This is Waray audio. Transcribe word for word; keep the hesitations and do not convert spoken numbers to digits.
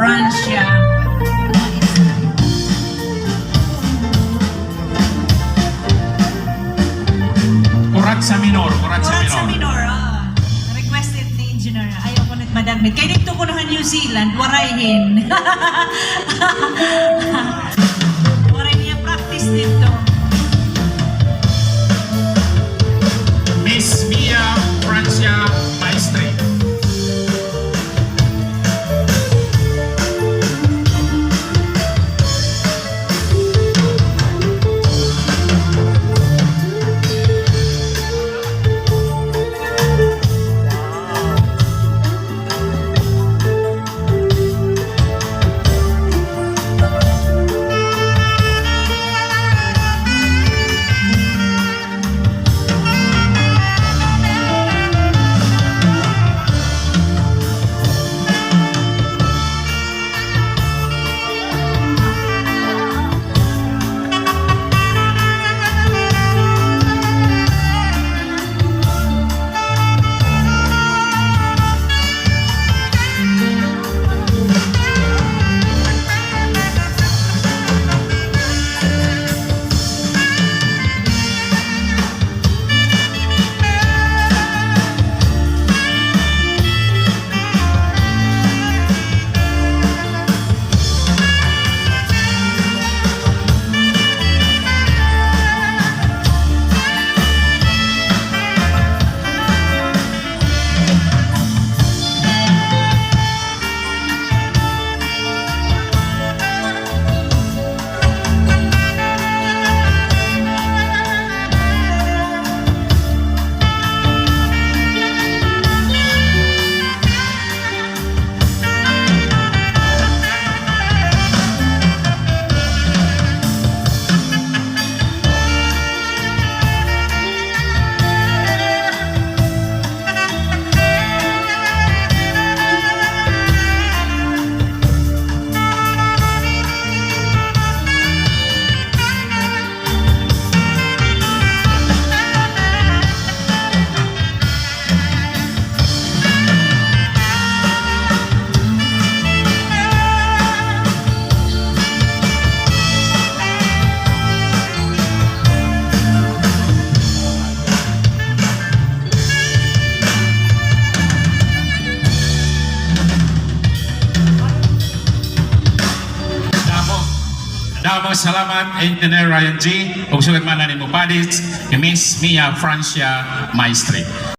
Francia. Kuratsa minor, kuratsa minor. Ah. Requested ni Engineer. Ayaw ko nit madagmit. Kay didto kuno ha New Zealand, waray hin. Waray niya practice didto. Miss Mia Francia Maestre. Damo, damo salamat, Engineer Ryan G. Ug sugad man an imo pledge, Miss Mia Francia Maestre.